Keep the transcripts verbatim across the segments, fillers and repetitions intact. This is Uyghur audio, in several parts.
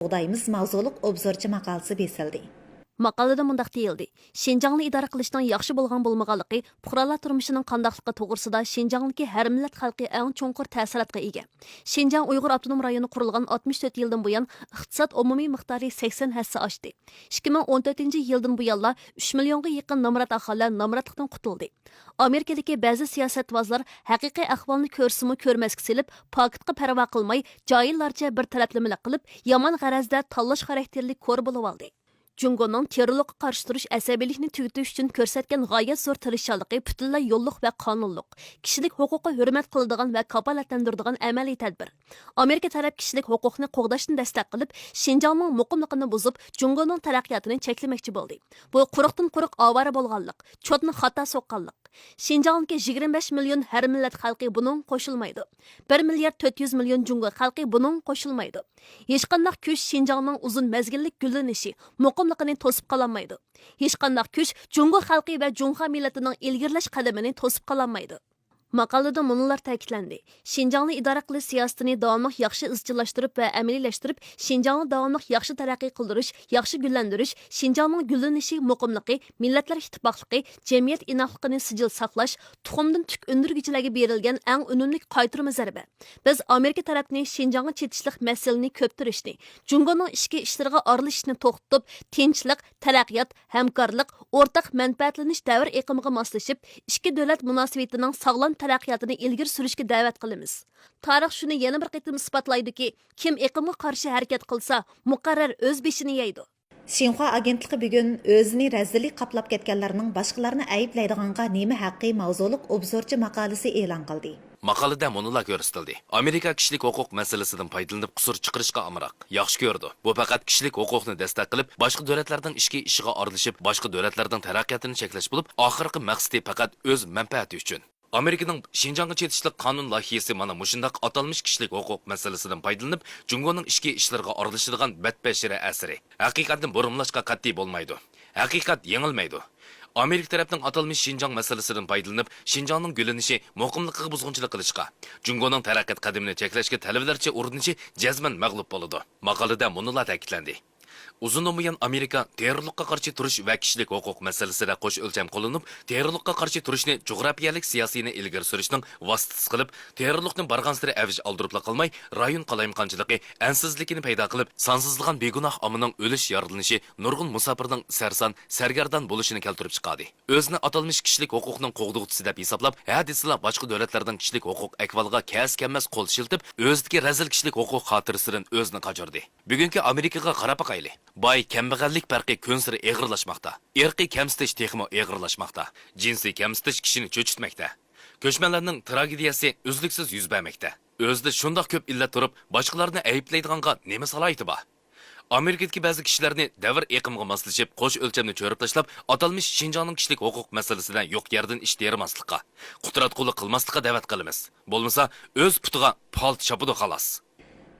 قوغدايمىز ماۋزۇلۇق ئوبزورچى ماقالىسى بېسىلدى. ماقالىدە مۇنداق دېيىلدى: شىنجاڭنى ئىدارە قىلىشنىڭ ياخشى بولغان بولمىغانلىقى، پۇقرالار تۇرمۇشىنىڭ قانداقلىقى توغرىسىدا شىنجاڭدىكى ھەر مىللەت خەلقى ئەڭ چوڭقۇر تەسىراتقا ئىگە. شىنجاڭ ئۇيغۇر ئاپتونوم رايونى قۇرۇلغان ئاتمىش تۆت يىلدىن بۇيان، ئىقتىساد ئومۇمىي مىقدارى سەكسەن ھەسسە ئاشتى. ئىككى مىڭ ئون تۆتىنچى يىلدىن بۇيانلا ئۈچ مىليونغا يېقىن نامرات ئاھالىلەر نامراتلىقتىن قۇتۇلدى. ئامېرىكىدىكى بەزى سىياسەتۋازلار ھەقىقىي ئەھۋالنى كۆرسىمۇ كۆرمەسكە سېلىپ، پاكىتقا پەرۋا قىلماي، جاھىللارچە بىر تەرەپلىمىلىك قىلىپ، يامان غەرەزدە تاللاش خاراكتېرلىك كور بولۇۋالدى. جۇڭگونىڭ تېررورلۇققا قارشى تۇرۇش، ئەسەبىيلىكنى تۈگىتىش ئۈچۈن كۆرسەتكەن غايەت زور تىرىشچانلىقى پۈتۈنلەي يوللۇق ۋە قانۇنلۇق، كىشىلىك ھوقۇققا ھۆرمەت قىلىدىغان ۋە كاپالەتلەندۈرىدىغان ئەمەلىي تەدبىر. ئامېرىكا تەرەپ كىشىلىك ھوقۇقنى قوغداشنى دەستەك قىلىپ، شىنجاڭنىڭ مۇقىملىقىنى بۇزۇپ، جۇڭگونىڭ تەرەققىياتىنى چەكلىمەكچى بولدى. بۇ قۇرۇقتىن قۇرۇق ئاۋارە بولغانلىق، چوتنى خاتا سوققانلىق. شىنجاڭدىكى يىگىرمە بەش مىليون ھەر مىللەت خەلقى بۇنىڭغا قوشۇلمايدۇ. بىر مىليارد تۆت يۈز مىليون جۇڭگو خەلقى بۇنىڭغا قوشۇلمايدۇ. ھېچقانداق كۈچ شىنجاڭنىڭ ئۇزۇن مەزگىللىك گۈللىنىشى، مۇقىملىقىنى توسۇپ قالالمايدۇ. ھېچقانداق كۈچ جۇڭگو خەلقى ۋە جۇڭخۇا مىللىتىنىڭ ئىلگىرىلەش قەدىمىنى توسۇپ قالالمايدۇ. ماقالىدە مۇنۇلار تەكىتلەندى: شىنجاڭنى ئىدارە قىلىش سىياسىتىنى داۋاملىق ياخشى ئىزچىللاشتۇرۇپ ۋە ئەمەلىيلەشتۈرۈپ، شىنجاڭنى داۋاملىق ياخشى تەرەققىي قىلدۇرۇش، ياخشى گۈللەندۈرۈش، شىنجاڭنىڭ گۈللىنىشى، مۇقىملىقى، مىللەتلەر ئىتتىپاقلىقى، جەمئىيەت ئىناقلىقىنى سىجىل ساقلاش، تۇخۇمدىن تۈك ئۈندۈرگۈچىلەرگە بېرىلگەن ئەڭ ئۈنۈملۈك قايتۇرما زەربە. بىز ئامېرىكا تەرەپنى شىنجاڭغا چېتىشلىق مەسىلىنى كۆپتۈرۈشنى، جۇڭگونىڭ ئىچكى ئىشلىرىغا ئارىلىشىشنى توختىتىپ، تىنچلىق، تەرەققىيات، ھەمكارلىق، ئورتاق مەنپەئەتلىنىش دەۋر ئېقىمىغا ماسلىشىپ، ئىككى دۆلەت مۇناسىۋىتىنىڭ ساغلام تەرەققىياتىنى ئىلگىرى سۈرۈشكە دەۋەت قىلىمىز. تارىخ شۇنى يەنە بىر قېتىم ئىسپاتلايدۇكى، كىم ئېقىمغا قارشى ھەرىكەت قىلسا، مۇقەررەر ئۆز بېشىنى يەيدۇ. شىنخۇا ئاگېنتلىقى بۈگۈن ئۆزىنى رەزىللىك قاپلاپ كەتكەنلەرنىڭ باشقىلارنى ئەيىبلەيدىغانغا نېمە ھەققى ماۋزۇلۇق ئوبزورچى ماقالىسى ئېلان قىلدى. ماقالىدە مۇنۇلار كۆرسىتىلدى: ئامېرىكا كىشىلىك ھوقۇق مەسىلىسىدىن پايدىلىنىپ قۇسۇر چىقىرىشقا ئامراق، ياخشى كۆرىدۇ. بۇ پەقەت كىشىلىك ھوقۇقنى دەستەك قىلىپ، باشقا دۆلەتلەرنىڭ ئىچكى ئىشىغا ئارىلىشىپ، باشقا دۆلەتلەرنىڭ تەرەققىياتىنى چەكلەش بولۇپ، ئاخىرقى مەقسىتى پەقەت ئۆز مەنپەئەتى ئۈچۈن. ئامېرىكىنىڭ شىنجاڭغا چېتىشلىق قانۇن لايىھىسى مانا مۇشۇنداق ئاتالمىش كىشىلىك ھوقۇق مەسىلىسىدىن پايدىلىنىپ، جۇڭگونىڭ ئىچكى ئىشلىرىغا ئارىلىشىدىغان بەتبەشىرە ئەسىرى. ھەقىقەتنى بۇرمىلاشقا قەتئىي بولمايدۇ. ھەقىقەت يېڭىلمەيدۇ. ئامېرىكا تەرەپنىڭ ئاتالمىش شىنجاڭ مەسىلىسىدىن پايدىلىنىپ، شىنجاڭنىڭ گۈللىنىشى مۇقىملىقىغا بۇزغۇنچىلىق قىلىشقا، جۇڭگونىڭ تەرەققىيات قەدىمىنى چەكلەشكە تەلۋىلەرچە ئۇرۇنۇشى جەزمەن مەغلۇپ بولىدۇ. ماقالىدە مۇنۇلار تەكىتلەندى: ئۇزۇندىن بۇيان ئامېرىكا تېررورلۇققا قارشى تۇرۇش ۋە كىشىلىك ھوقۇق مەسىلىسىدە قوش ئۆلچەم قوللىنىپ، تېررورلۇققا قارشى تۇرۇشنى جۇغراپىيەلىك سىياسىينى ئىلگىرى سۈرۈشنىڭ ۋاسىتىسى قىلىپ، تېررورلۇقنى بارغانسېرى ئەۋج ئالدۇرۇپلا قالماي، رايون قالايمىقانچىلىقى، ئەنسىزلىكىنى پەيدا قىلىپ، سانسىزلىغان بىگۇناھ ئاممىنىڭ ئۆلۈش، يارىلىنىشى، نۇرغۇن مۇساپىرنىڭ سەرسان، سەرگەردان بولۇشىنى كەلتۈرۈپ چىقاردى. ئۆزىنى ئاتالمىش كىشىلىك ھوقۇقنىڭ قوغدىغۇچىسى دەپ ھېسابلاپ، ھە دېسىلا باشقا دۆلەتلەرنىڭ كىشىلىك ھوقۇق ئەھۋالىغا كەس-كەممەس قول شىلتىپ، ئۆزىدىكى رەزىل كىشىلىك ھوقۇق خاتىرىسىدىن ئۆزىنى قاچۇردى. بۈگۈنكى ئامېرىكىغا قاراپ باقايلى. باي-كەمبەغەللىك پەرقى كۈنسېرى ئېغىرلاشماقتا. ئىرقىي كەمسىتىش تېخىمۇ ئېغىرلاشماقتا. جىنسىي كەمسىتىش كىشىنى چۆچۈتمەكتە. كۆچمەنلەرنىڭ تراگېدىيەسى ئۈزلۈكسىز يۈز بەرمەكتە. ئۆزىدە شۇنداق كۆپ ئىللەت تۇرۇپ، باشقىلارنى ئەيىبلەيدىغانغا نېمە سالاھىيىتى بار؟ ئامېرىكىدىكى بەزى كىشىلەرنى دەۋر ئېقىمىغا ماسلىشىپ، قوش ئۆلچەمنى چۆرۈپ تاشلاپ، ئاتالمىش شىنجاڭنىڭ كىشىلىك ھوقۇق مەسىلىسىدە يوق يەردىن ئىش تېرىماسلىققا، قۇتراتقۇلۇق قىلماسلىققا دەۋەت قىلىمىز. بولمىسا، ئۆز پۇتىغا پالتا چاپىدۇ، خالاس.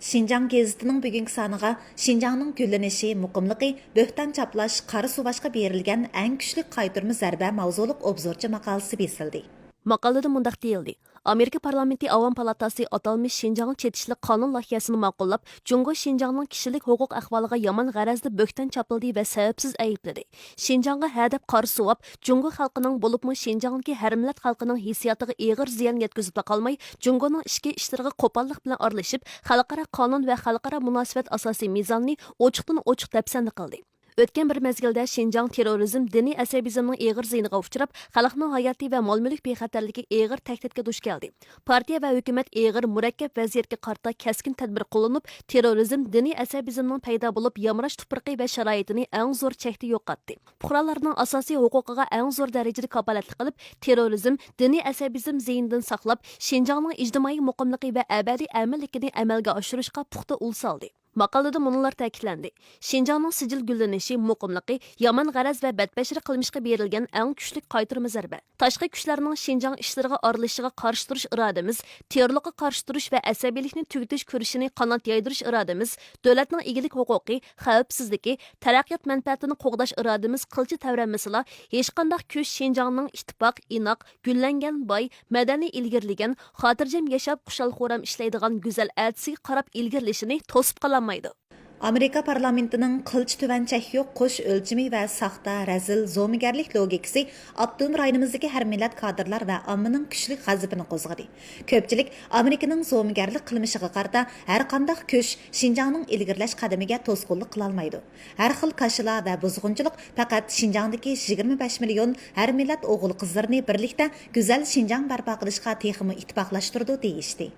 شىنجاڭ گېزىتىنىڭ بۈگۈنكى سانىغا شىنجاڭنىڭ گۈللىنىشى، مۇقىملىقى، بۆھتان چاپلاش، قارا سۇۋاشقا بېرىلگەن ئەڭ كۈچلۈك قايتۇرما زەربە ماۋزۇلۇق ئوبزورچى ماقالىسى بېسىلدى. ماقالىدە مۇنداق دېيىلدى: ئامېرىكا پارلامېنتى ئاۋام پالاتاسى ئاتالمىش شىنجاڭغا چېتىشلىق قانۇن لايىھەسىنى ماقۇللاپ، جۇڭگو شىنجاڭنىڭ كىشىلىك ھوقۇق ئەھۋالىغا يامان غەرەزدە بۆھتان چاپلىدى ۋە سەۋەبسىز ئەيىبلىدى. شىنجاڭغا ھە دەپ قارا سۇۋاپ، جۇڭگو خەلقىنىڭ، بولۇپمۇ شىنجاڭدىكى ھەر مىللەت خەلقىنىڭ ھېسسىياتىغا ئېغىر زىيان يەتكۈزۈپلا قالماي، جۇڭگونىڭ ئىچكى ئىشلىرىغا قوپاللىق بىلەن ئارىلىشىپ، خەلقئارا قانۇن ۋە خەلقئارا مۇناسىۋەت ئاساسىي مىزانىنى ئوچۇقتىن ئوچۇق دەپسەندە قىلدى. ئۆتكەن بىر مەزگىلدە شىنجاڭ تېررورىزم، دىنىي ئەسەبىزمنىڭ ئېغىر زىيىنىغا ئۇچراپ، خەلقنىڭ ھاياتى ۋە مال-مۈلۈك بىخەتەرلىكى ئېغىر تەھدىتكە دۇچ كەلدى. پارتىيە ۋە ھۆكۈمەت ئېغىر، مۇرەككەپ ۋەزىيەتكە قارىتا كەسكىن تەدبىر قوللىنىپ، تېررورىزم، دىنىي ئەسەبىزمنىڭ پەيدا بولۇپ يامراش تۇپرىقى ۋە شارائىتىنى ئەڭ زور چەكتە يوقاتتى. پۇقرالارنىڭ ئاساسىي ھوقۇقىغا ئەڭ زور دەرىجىدە كاپالەتلىك قىلىپ، تېررورىزم، دىنىي ئەسەبىزم زىيىنىدىن ساقلاپ، شىنجاڭنىڭ ئىجتىمائىي مۇقىملىقى ۋە ئەبەدىي ئەمىنلىكىنى ئەمەلگە ئاشۇرۇشقا پۇختا ئۇل سالدى. ماقالىدە مۇنۇلار تەكىتلەندى: شىنجاڭنىڭ سىجىل گۈللىنىشى، مۇقىملىقى، يامان غەرەز ۋە بەتبەشىرە قىلمىشقا بېرىلگەن ئەڭ كۈچلۈك قايتۇرما زەربە. تاشقى كۈچلەرنىڭ شىنجاڭ ئىشلىرىغا ئارىلىشىشىغا قارشى تۇرۇش ئىرادىمىز، تېررورلۇققا قارشى تۇرۇش ۋە ئەسەبىيلىكنى تۈگىتىش كۈرىشىنى قانات يايدۇرۇش ئىرادىمىز، دۆلەتنىڭ ئىگىلىك ھوقۇقى، خەۋپسىزلىكى، تەرەققىيات مەنپەئەتىنى قوغداش ئىرادىمىز قىلچە تەۋرەنمىسىلا، ھېچقانداق كۈچ شىنجاڭنىڭ ئىتتىپاق، ئىناق، گۈللەنگەن، باي، مەدەنىي ئىلگىرىلىگەن، خاتىرجەم ياشاپ، خۇشال-خۇرام ئىشلەيدىغان گۈزەل ئەتىسىگە قاراپ ئىلگىرىلىشىنى توسۇپ قالالمايدۇ. ئامېرىكا پارلامېنتىنىڭ قىلچە تۆۋەن چەك يوق قوش ئۆلچىمى ۋە ساختا، رەزىل، زومىگەرلىك لوگىكىسى ئاپتونوم رايونىمىزدىكى ھەر مىللەت كادىرلار ۋە ئاممىنىڭ كۈچلۈك غەزىپىنى قوزغىدى. كۆپچىلىك ئامېرىكىنىڭ زومىگەرلىك قىلمىشىغا قارىتا، ھەرقانداق كۈچ شىنجاڭنىڭ ئىلگىرىلەش قەدىمىگە توسقۇنلۇق قىلالمايدۇ. ھەر خىل كاشىلا ۋە بۇزغۇنچىلىق پەقەت شىنجاڭدىكى يىگىرمە بەش مىليون ھەر مىللەت ئوغۇل-قىزلىرىنى بىرلىكتە گۈزەل شىنجاڭ بەرپا قىلىشقا تېخىمۇ ئىتتىپاقلاشتۇرىدۇ، دېيىشتى.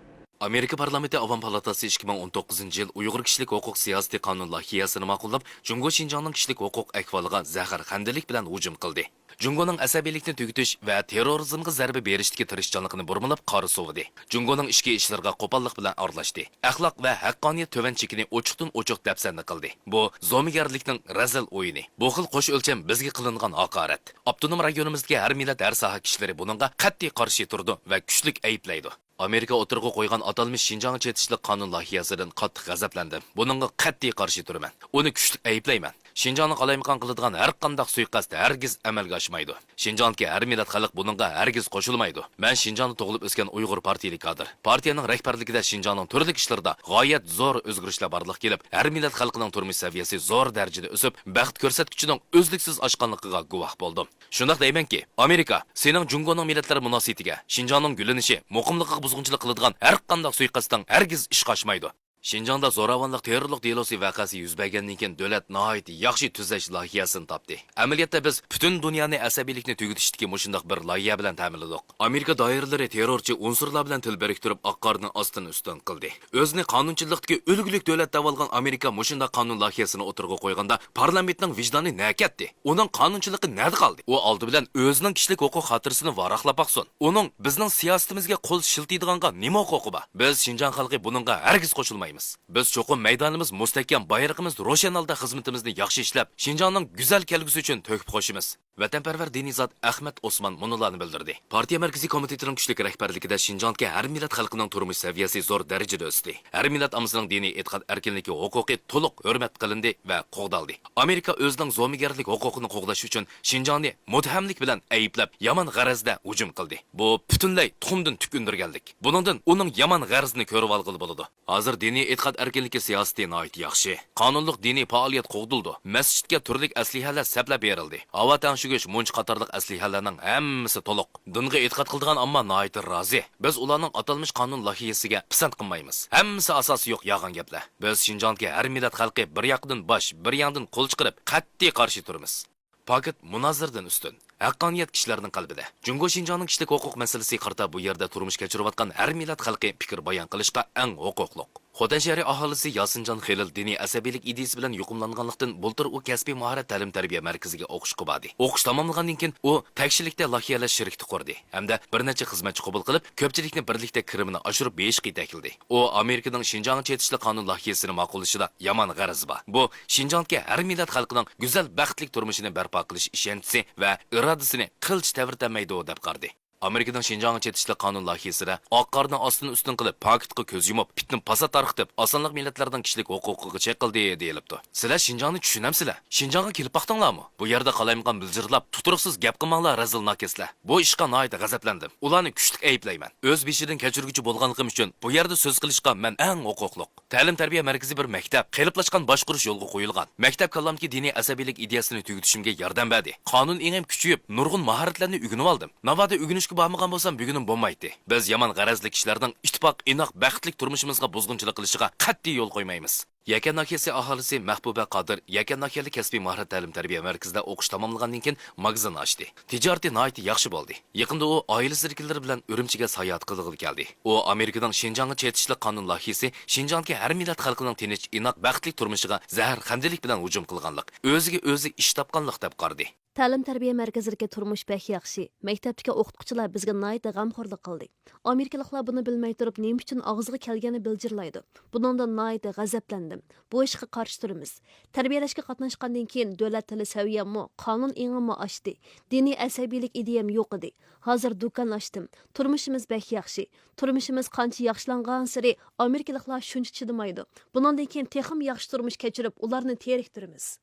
ئامېرىكا پارلامېنتى ئاۋام پالاتاسى ئىككى مىڭ ئون توققۇزىنچى يىل ئۇيغۇر كىشىلىك ھوقۇق سىياسىتى قانۇن لايىھەسىنى ماقۇللاپ، جۇڭگو شىنجاڭنىڭ كىشىلىك ھوقۇق ئەھۋالىغا زەھەر خەندىلىك بىلەن ھۇجۇم قىلدى. جۇڭگونىڭ ئەسەبىيلىكنى تۈگىتىش ۋە تېررورىزمغا زەربە بېرىشتىكى تىرىشچانلىقىنى بۇرمىلاپ قارا سوۋۇدى. جۇڭگونىڭ ئىچكى ئىشلىرىغا قوپاللىق بىلەن ئارىلاشتى. ئەخلاق ۋە ھەققانىيەت تۆۋەن چېكىنى ئوچۇقتىن ئوچۇق دەپسەندە قىلدى. بۇ زومىگەرلىكنىڭ رەزىل ئويۇنى. بۇ خىل قوش ئۆلچەم بىزگە قىلىنغان ھاقارەت. ئاپتونوم رايونىمىزدىكى ھەر مىللەت، ھەر ساھە كىشىلىرى بۇنىڭغا قەتئىي قارشى تۇرىدۇ ۋە كۈچلۈك ئەيىبلەيدۇ. ئامېرىكا ئوتتۇرىغا قويغان ئاتالمىش شىنجاڭغا چېتىشلىق قانۇن لايىھەسىدىن قاتتىق غەزەپلەندىم. بۇنىڭغا قەتئىي قارشى تۇرىمەن. ئۇنى كۈچلۈك ئەيىبلەيمەن. شىنجاڭنى قالايمىقان قىلىدىغان ھەر قانداق سۇيىقەست ھەرگىز ئەمەلگە ئاشمايدۇ. شىنجاڭدىكى ھەر مىللەت خەلق بۇنىڭغا ھەرگىز قوشۇلمايدۇ. مەن شىنجاڭدا تۇغۇلۇپ ئۆسكەن ئۇيغۇر پارتىيىلىك كادىر. پارتىيەنىڭ رەھبەرلىكىدە شىنجاڭنىڭ تۈرلۈك ئىشلىرىدا غايەت زور ئۆزگىرىشلەر بارلىققا كېلىپ، ھەر مىللەت خەلقىنىڭ تۇرمۇش سەۋىيەسى زور دەرىجىدە ئۆسۈپ، بەخت كۆرسەتكۈچىنىڭ ئۈزلۈكسىز ئاشقانلىقىغا گۇۋاھ بولدۇم. شۇنداق دەيمەنكى، ئامېرىكا، سېنىڭ جۇڭگونىڭ مىللەتلەر مۇناسىۋىتىگە، شىنجاڭنىڭ گۈللىنىشى، مۇقىملىقىغا بۇزغۇنچىلىق قىلىدىغان ھەر قانداق سۇيىقەستىڭ ھەرگىز ئىشقا ئاشمايدۇ. شىنجاڭدا زوراۋانلىق، تېررورلۇق دېلوسى ۋەقەسى يۈز بەرگەندىن كېيىن، دۆلەت ناھايىتى ياخشى تۈزەش لايىھەسىنى تاپتى. ئەمەلىيەتتە، بىز پۈتۈن دۇنيانى ئەسەبىيلىكنى تۈگىتىشتىكى مۇشۇنداق بىر لايىھە بىلەن تەمىنلىدۇق. ئامېرىكا دائىرىلىرى تېررورچى ئۇنسۇرلار بىلەن تىل بىرىكتۈرۈپ، ئاق قارنى ئاستىن ئۈستۈن قىلدى. ئۆزىنى قانۇنچىلىقتىكى ئۈلگىلىك دۆلەت دەۋالغان ئامېرىكا مۇشۇنداق قانۇن لايىھەسىنى ئوتتۇرىغا قويغاندا، پارلامېنتنىڭ ۋىجدانى نەگە كەتتى؟ ئۇنىڭ قانۇنچىلىقى نەدە قالدى؟ ئۇ ئالدى بىلەن ئۆزىنىڭ كىشىلىك ھوقۇق خاتىرىسىنى ۋاراقلاپ باقسۇن. ئۇنىڭ بىزنىڭ سىياسىتىمىزگە قول شىلتىيدىغانغا نېمە ھوقۇقى بار؟ بىز شىنجاڭ خەلقى بۇنىڭغا ھەرگىز قوشۇلمايمىز. بىز چوقۇم مەيدانىمىز مۇستەھكەم، بايرىقىمىز روشەن ھالدا خىزمىتىمىزنى ياخشى ئىشلەپ، شىنجاڭنىڭ گۈزەل كەلگۈسى ئۈچۈن تۆھپە قوشىمىز. ۋەتەنپەرۋەر دىنىي زات ئەخمەت ئوسمان مۇنۇلارنى بىلدۈردى. پارتىيە مەركىزىي كومىتېتىنىڭ كۈچلۈك رەھبەرلىكىدە شىنجاڭدىكى ھەر مىللەت خەلقىنىڭ تۇرمۇش سەۋىيەسى زور دەرىجىدە ئۆستى. ھەر مىللەت ئاممىسىنىڭ دىنىي ئېتىقاد ئەركىنلىكى ھوقۇقى تولۇق ھۆرمەت قىلىندى ۋە قوغدالدى. ئامېرىكا ئۆزىنىڭ زومىگەرلىك ھوقۇقىنى قوغداش ئۈچۈن شىنجاڭنى مۇتتەھەملىك بىلەن ئەيىبلەپ، يامان غەرەزدە ھۇجۇم قىلدى. بۇ پۈتۈنلەي تۇخۇمدىن تۈك ئۈندۈرگەنلىك. بۇنىڭدىن ئۇنىڭ يامان غەرىزىنى كۆرۈۋالغىلى بولىدۇ. ھازىر دىنىي ئېتىقاد ئەركىنلىكى سىياسىتى ناھايىتى ياخشى. قانۇنلۇق دىنىي پائالىيەت قوغدىلىدۇ. مەسچىتكە تۈرلۈك ئەسلىھەلەر سەپلەپ بېرىلدى. ھاۋا تەڭشىگۈچ، مۇنچا قاتارلىق ئەسلىھەلەرنىڭ ھەممىسى تولۇق. دىنغا ئېتىقاد قىلىدىغان ئامما ناھايىتى رازى. بىز ئۇلارنىڭ ئاتالمىش قانۇن لايىھەسىگە پىسەنت قىلمايمىز. ھەممىسى ئاساسى يوق يالغان گەپلەر. بىز شىنجاڭدىكى ھەر مىللەت خەلقى بىر ياقتىن باش، بىر ياندىن قول چىقىرىپ، قەتئىي قارشى تۇرىمىز. پاكىت مۇنازىرىدىن ئۈستۈن. ھەققانىيەت كىشىلەرنىڭ قەلبىدە. جۇڭگو شىنجاڭنىڭ كىشىلىك ھوقۇق مەسىلىسىگە قارىتا بۇ يەردە تۇرمۇش كەچۈرۈۋاتقان ھەر مىللەت خەلقى پىكىر بايان قىلىشقا ئەڭ ھوقۇقلۇق. خوتەن شەھىرى ئاھالىسى ياسىنجان خېلىل دىنىي ئەسەبىيلىك ئىدىيىسى بىلەن يۇقۇملانغانلىقتىن، بۇلتۇر ئۇ كەسپىي ماھارەت تەلىم-تەربىيە مەركىزىگە ئوقۇشقا باردى. ئوقۇش تاماملىغاندىن كېيىن، ئۇ تەكشىلىكتە لايىھەلەش شىركىتى قۇردى ھەمدە بىر نەچچە خىزمەتچى قوبۇل قىلىپ، كۆپچىلىكنى بىرلىكتە كىرىمىنى ئاشۇرۇپ بېيىشقا يېتەكلىدى. ئۇ ئامېرىكىنىڭ شىنجاڭغا چېتىشلىق قانۇن لايىھەسىنى ماقۇللىشىدا يامان غەرىزى بار. بۇ شىنجاڭدىكى ھەر مىللەت خەلقىنىڭ گۈزەل، بەختلىك تۇرمۇشىنى بەرپا قىلىش ئىشەنچىسى ۋە ئىرادىسىنى قىلچە تەۋرىتەلمەيدۇ، دەپ قارىدى. ئامېرىكىنىڭ شىنجاڭغا چېتىشلىق قانۇن لايىھەسىدە ئاق قارنى ئاستىن ئۈستۈن قىلىپ، پاكىتقا كۆز يۇمۇپ، پىتنە پاسات تارقىتىپ، ئاز سانلىق مىللەتلەرنىڭ كىشىلىك ھوقۇقىغا چېقىلدى، دېيىلىپتۇ. سىلەر شىنجاڭنى چۈشىنەمسىلەر؟ شىنجاڭغا كېلىپ باقتىڭلارمۇ؟ بۇ يەردە قالايمىقان بىلجىرلاپ، تۇتۇرۇقسىز گەپ قىلماڭلار، رەزىل ناكەسلەر. بۇ ئىشقا ناھايىتى غەزەپلەندىم. ئۇلارنى كۈچلۈك ئەيىبلەيمەن. ئۆز بېشىدىن كەچۈرگۈچى بولغانلىقىم ئۈچۈن بۇ يەردە سۆز قىلىشقا مەن ئەڭ ھوقۇقلۇق. تەلىم-تەربىيە مەركىزى بىر مەكتەپ، قېلىپلاشقان باشقۇرۇش يولغا قويۇلغان. مەكتەپ كاللامدىكى دىنىي ئەسەبىيلىك ئىدىيەسىنى تۈگىتىشىمگە ياردەم بەردى. قانۇن ئېڭىم كۈچىيىپ، نۇرغۇن ماھارەتلەرنى ئۆگىنىۋالدىم. ناۋادا ئۆگىنىشكە بارمىغان بولسام، بۈگۈنۈم بولمايتتى. بىز يامان غەرەزلىك كىشىلەرنىڭ ئىتتىپاق، ئىناق، بەختلىك تۇرمۇشىمىزغا بۇزغۇنچىلىق قىلىشىغا قەتئىي يول قويمايمىز. يەكەن ناھىيەسى ئاھالىسى مەھبۇبە قادىر يەكەن ناھىيەلىك كەسپىي ماھارەت تەلىم-تەربىيە مەركىزىدە ئوقۇش تاماملىغاندىن كېيىن ماگىزىن ئاچتى. تىجارىتى ناھايىتى ياخشى بولدى. يېقىندا ئۇ ئائىلىسىدىكىلىرى بىلەن ئۈرۈمچىگە ساياھەت قىلغىلى كەلدى. ئۇ ئامېرىكىنىڭ شىنجاڭغا چېتىشلىق قانۇن لايىھىسى شىنجاڭدىكى ھەر مىللەت خەلقىنىڭ تىنچ، ئىناق، بەختلىك تۇرمۇشىغا زەھەر خەندىلىك بىلەن ھۇجۇم قىلغانلىق، ئۆزىگە ئۆزى ئىش تاپقانلىق دەپ قارىدى. تەلىم-تەربىيە مەركىزىدىكى تۇرمۇش بەك ياخشى. مەكتەپتىكى ئوقۇتقۇچىلار بىزگە ناھايىتى غەمخورلۇق قىلدى. ئامېرىكىلىقلار بۇنى بىلمەي تۇرۇپ، نېمە ئۈچۈن ئاغزىغا كەلگەننى بىلجىرلايدۇ؟ بۇنىڭدىن ناھايىتى غەزەپلەندىم. بۇ ئىشقا قارشى تۇرىمىز. تەربىيەلەشكە قاتناشقاندىن كېيىن، دۆلەت تىلى سەۋىيەممۇ، قانۇن ئېڭىممۇ ئاشتى. دىنىي ئەسەبىيلىك ئىدىيەم يوق ئىدى. ھازىر دۇكان ئاچتىم. تۇرمۇشىمىز بەك ياخشى. تۇرمۇشىمىز قانچە ياخشىلانغانسېرى، ئامېرىكىلىقلار شۇنچە چىدىمايدۇ. بۇنىڭدىن كېيىن تېخىمۇ ياخشى تۇرمۇش كەچۈرۈپ، ئۇلارنى تېرىكتۈرىمىز.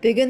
بۈگۈن